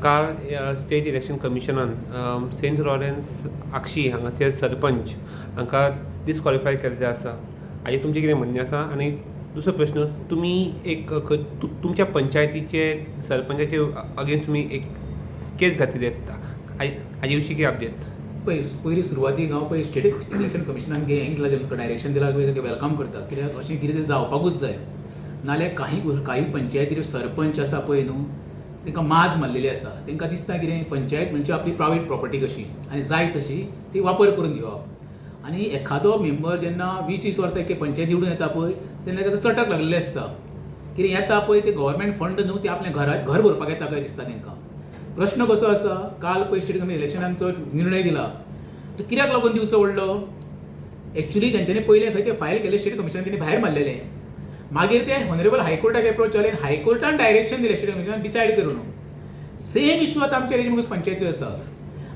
काल state election कमिशनान saint Lawrence Agassaim हांगाचे सरपंच हांकां डिसक्वॉलिफाय केल्ले आसा. हाजेर तुमचें कितें म्हणणें आसा? आनी दुसरो प्रश्न, तुमी एक तुमच्या पंचायतीचे सरपंचाचे अगेन्स्ट तुमी एक केस घातलेली हाजे विशीं कितें अपडेट? पळय, पयली सुरवातीक हांव पळय स्टेट इलेक्शन कमिशनान हें दिलां, तांकां डायरेक्शन दिलां पळय, ते welcome करता. कित्याक अशें कितें तरी जावपाकूच जाय. नाल्यार काही काही पंचायतीर सरपंच आसा पळय न्हू, तांकां माज मारलेली आसा. तांकां दिसता कितें, पंचायत म्हणजे आपली प्रायवेट प्रॉपर्टी कशी आनी जाय तशी ती वापर करून घेवप. आनी एखादो मेंबर जेन्ना 20-20 वर्सां एक पंचायत निवडून येता पळय, तेन्ना ताका चटक लागलेली आसता. कितें येता पळय ते गव्हर्मेंट फंड न्हू, ते आपल्या घरा घर भरपाक येता काय दिसता तांकां. प्रश्न कसो आसा, काल पळय स्टेट गव्हर्मेंट इलेक्शनान तो निर्णय दिला, तो कित्याक लागून दिवचो पडलो? एक्चुली तेंच्यांनी पयलें खंय ते फायल केलें स्टेट कमिशनान, तेणी भायर मारलेलें. मागीर ते ऑनरेबल हायकोर्टाक एप्रोच जाले, हायकोर्टान डायरेक्शन दिलें स्टेट कमिशनान डिसायड करून. सेम इशू आतां आमच्या रेजिमगूस पंचायतीचो आसा.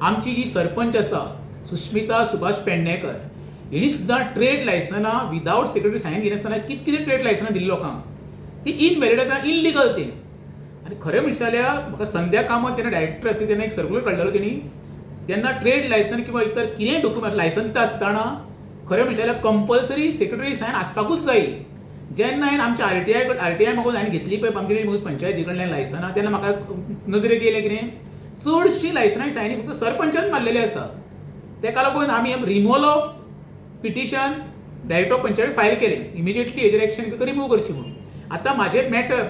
आमची जी सरपंच आसा सुस्मिता सुभाष पेडणेकर, हिणी सुद्दां ट्रेड लायसनां विदावट सेक्रेटरी सायन घेनासतना कित कितें ट्रेड लायसनां दिल्ली लोकांक, ती इनव्हॅलिड आसा, इल्लिगल ती. आनी खरें म्हणचे जाल्यार म्हाका संध्या कामत जेन्ना डायरेक्टर आसली तेन्ना एक सर्कुलर काडलेलो तेणी, जेन्ना ट्रेड लायसन किंवा इतर कितेंय डॉक्युमेंट लायसन दिता आसतना खरें म्हणचे जाल्यार कंपल्सरी सेक्रेटरी सायन आसपाकूच जाय. जेन्ना हांवें आमच्या आरटीआय मागून हांवें घेतली पळय आमच्या रेजिमगूस पंचायती कडल्यान लायसनां, तेन्ना म्हाका नजरेक येयलें कितें, चडशीं लायसनां सायनी फक्त सरपंचान मारलेली आसा. तेका लागून आमी removal of petition director of panchayat file केलें इमिजिएटली, हेजेर एक्शन रिमूव करची म्हणून. आतां म्हाजें मॅटर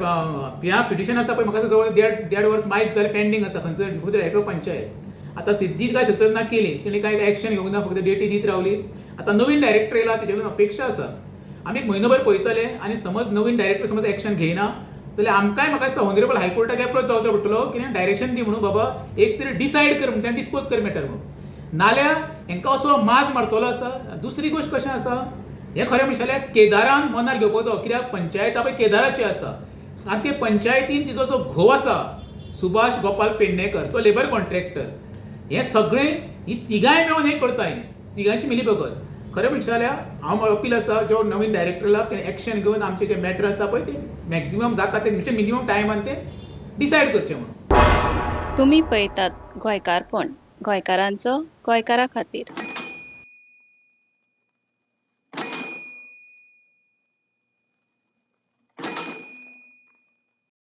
ह्या पिटिशन आसा पळय, म्हाका जवळ देड देड वर्स मायज जालें पेंडींग आसा खंयचो before the director of panchayat. आतां सिद्धी काय थंयसर ना केली, तेणी काय एक्शन घेवंक ना, फक्त डेटी दीत रावली. आतां नवीन डायरेक्टर येयला, तेजे कडेन अपेक्षा आसा. आमी एक म्हयनोभर पळयतले आनी समज नवीन डायरेक्टर समज एक्शन घेयना जाल्यार आमकांय म्हाका दिसता ऑनरेबल हायकोर्टाक एप्रोच जावचो पडटलो, कितें डायरेक्शन दी म्हणून, बाबा एक तरी डिसायड कर म्हणून, डिस्पोज कर मॅटर म्हणून. नाल्यार हेंकां असो माज मारतलो आसा. दुसरी गोश्ट कशें आसा, हें खरें म्हणशें जाल्यार केदारान मनार घेवपाचो, कित्याक पंचायत पळय केदाराची आसा आनी ते पंचायतीन तिचो जो घोव आसा सुभाष गोपाल पेडणेकर, तो लेबर कॉन्ट्रॅक्टर, हें सगळें ही तिगांय मेळून हें करता, हें तिगांची मिली भगत. खरें म्हणशें जाल्यार हांव अपील आसा, जो नवीन डायरेक्टरला तेणें एक्शन घेवन आमचें जें मॅटर आसा पळय तें मॅक्झिमम जाता ते म्हणजे मिनिमम टायमान तें डिसायड करचें म्हणून. तुमी पळयतात गोंयकारपण, गोंयकारांचो गोंयकारा खातीर.